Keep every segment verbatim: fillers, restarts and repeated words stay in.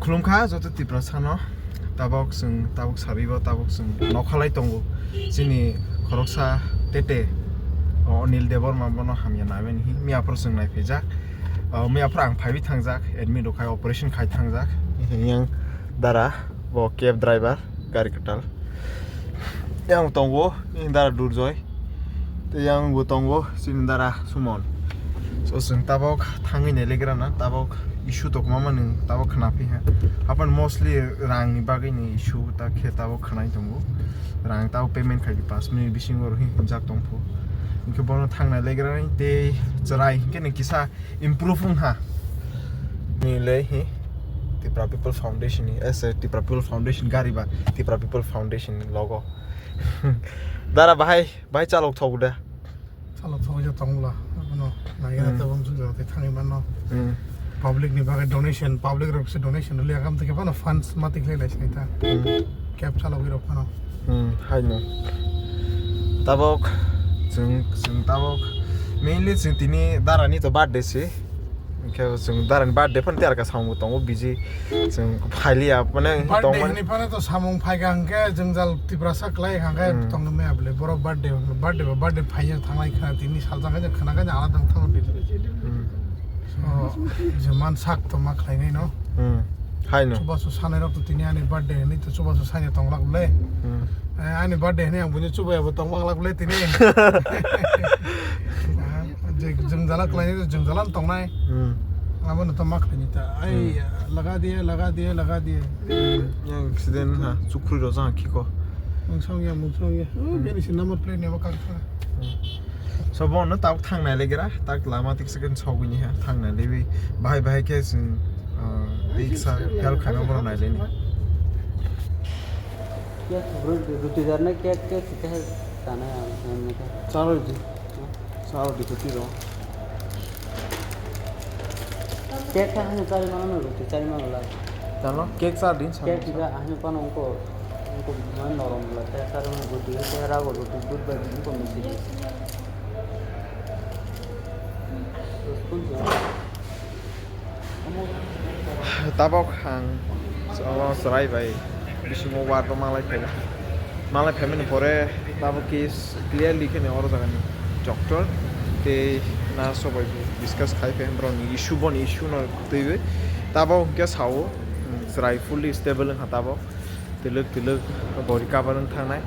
Khulumkha joto Tiprasano, tabok chwng, tabok sabibo, tabok chwng nokhalai tongo. Chini khoroksa tete, o Anil Debbarma bono hamya naimani hi, miyaphoro chwng naiphaijak. O, miyaphoro ang phaiwi thangjak, admit rok khai operation khai thangjak. Yang dara, bo cab driver, gari kwtal. Yang tongo, yang dara Durjoy. Tei yang bo tongo, chini dara Sumon. So, chwng tabok thangwi nailegra na, tabok issue tongma mani tabok khna phi ha. Hapan mostly rang ni bagwi ni issue ta khe tabok khna tongo. Rang tabok payment khai di paanch minute bisingo rohi hinjak tong pho. Hinkhe bono thang nailegra ni tei chwrai hinkhe ni kisa improve wng ha. Ni le hi Tipra People Foundation ni, as a Tipra People Foundation gari ba Tipra People Foundation ni logo. Dara bahai, bahai chalok thok da. Chalok thok ja tong bla, ano, nai Hmm. ta bang jung jang te thangwi mano. Hmm. Public ni bagwi donation, public rok se donation le agam te ke bana funds ma tik le lai sai ta. Hmm. Cap chalok wi rok mano. Hmm, hai no. Tabok, chwng, chwng tabok, mainly chwng tini dara ni to birthday se. Hinkhe chwng darani birthday phano tei arka samung bo tongo busy. Chwng phailiya mane Birthday tongmani. Hinwi phano to samung phaikha hinkhe jwngjal Tiprasa kwlai hinkhe Hmm. tongwi maya bwle. Borok birthday, birthday ba birthday phaiya thanglai kha tini saljak khe khna khe alada wng thango tini. Hmm. So, je man sak to ma khlainai no. Hmm. Hai no. Chubachu sanai rok to tini ani birthday hinwi to chubachu saina tonglak bwle. Hmm. Eh, ani birthday hinwi ang buino chubaya bo tong manglak bwle tini. Ah, je jwngjala khlainai to jwngjala tongnai. Hmm. Abono to ma khlainai ta. Ai, Hmm. laga diye, laga diye, laga diye. Yang accident ha, chukri rojak khiko. Mungsong ya, mungsong ya. Oh, Hmm. bini si number plate ni abo kang kha. Hmm. So, bono tabuk thang nai legra, tak lama tik second sogwi ni ha, thang nai lewi. Bahai bahai khe chwng, ah, tei kisa help khaina bono nai leni. Cake, ru-, ruti jarna cake, cake, cake, tana, tana. Chalo di. Sao di kuti ro. Cake kha hano chari mano, roti chari mano la. Chalo, cake sa din sa. Cake kha hano pano ungko, ungko man norom la. Cake sa rong roti, cake rago roti, dud bai ungko misi. Spoon sa. Tabok ang chwla chwrai bai bisingo war rok malai phai, malai phaimani pore tabok khe clearly khe oro jaga ni doctor tei nurse rok bai discuss khai phai borok ni issue, boni issue no twiwi tabok hwnkhe sao, um, chwrai fully stable wngkha tabok. Twlwk twlwk bo recover wng thangnai.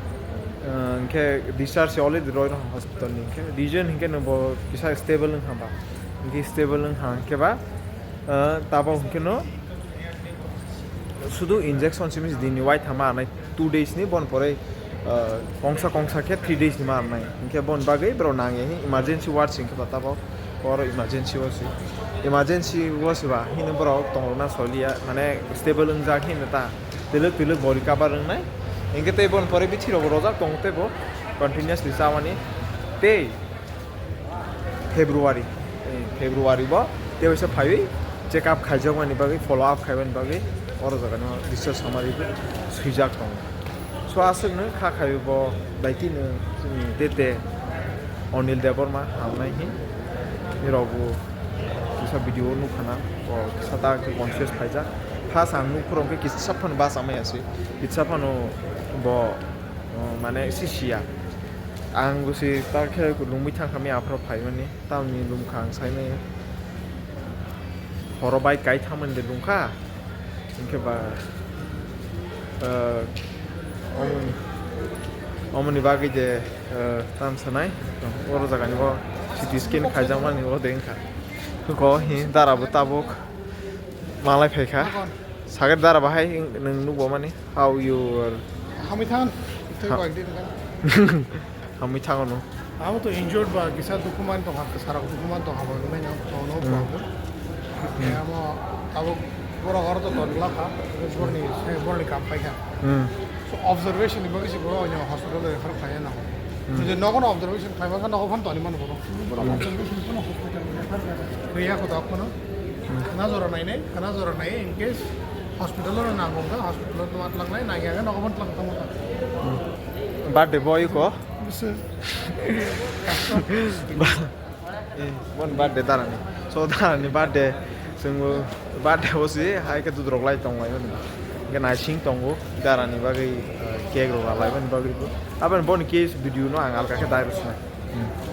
Ah, hwnkhe discharge already roi rok hospital ni, hwnkhe reason hwnkhe no bo kisa stable wng kha ba, hwnkhe stable wng kha hwnkhe ba, ah, tabok hwnkhe no sudu injection simi dini wai thama anai two days ni bon pore, ah, kongsa kongsa khe three days ni ma anai, hwnkhe bon bagwi borok nangya hi emergency ward sing khe ba tabok. Oro emergency o si, emergency o si ba hino borok tongrokna soliya, mane stable wngjak hino ta, twlwk twlwk bo recover wngnai. Hinkhe tei boni pore bithi rok rojak tongo tei bo continuously chamani tei February, eh, February bo tei waisa phaiwi check up khaijakmani bagwi, follow up khaimani bagwi oro jagano discharge summary bo swijak tongo. So aswkno kha khaio bo daitino chini tete Anil Debbarma hamnai hi. Nirok bo kisa video o nukha na, bo kisa ta khe conscious phaijak. First ang nukphuru hwnkhe kisa phano bus amai asi, kisa phano bo, uh, mane sisiya. Ang bo si ta khe lungwi thangkha mi aphuru phaimani, tamni lungkha ang saimanya. Horo bike kai thangmani de lungkha. Hinkhe ba, eh, omoni, omoni bagwi de, eh, tam sanai, oro jagani bo C T scan khaijakmani bo de wngkha. Ko hi dara bo tabuk malai phaikha. Sakhe dara bahai nwng nukbo mani, how you are? Hamwi than, tei Ha- koi din kan. Hamwi thango no. Amo to injured ba kisa dukhu man tongkha, kwsarok dukhu man tongkha bo, nai no, to no Hmm. problem. Hmm. Amo tabuk borok oro to ton glak kha, borni, borni kam pai kha. Hmm. So observation ni bagwi se borok hospital refer khlaiya nango. Hmm. Jodi nogo no observation khlai mankha, nogo phano toni mano borok. Borok Hmm. observation phano hospital refer khlaiya. Riya ko dak phano. Hmm. Khana jora nainai, khana jora nai, in case hospital oro nango kha, hospital oro twma twlak nai, nangya khe nogo phano twlak tongma kha. Hmm. Birthday boy ko? Bwswk. Ba-, eh, bon birthday darani. So darani birthday chwngbo Birthday o se hai khe dudrok lai tong lai mani. Hingke naising tongo, darani bagwi, eh, cake rok ralai mani bagwi bo. Aboni boni case video no ang alka khe dai rwsna. Hmm.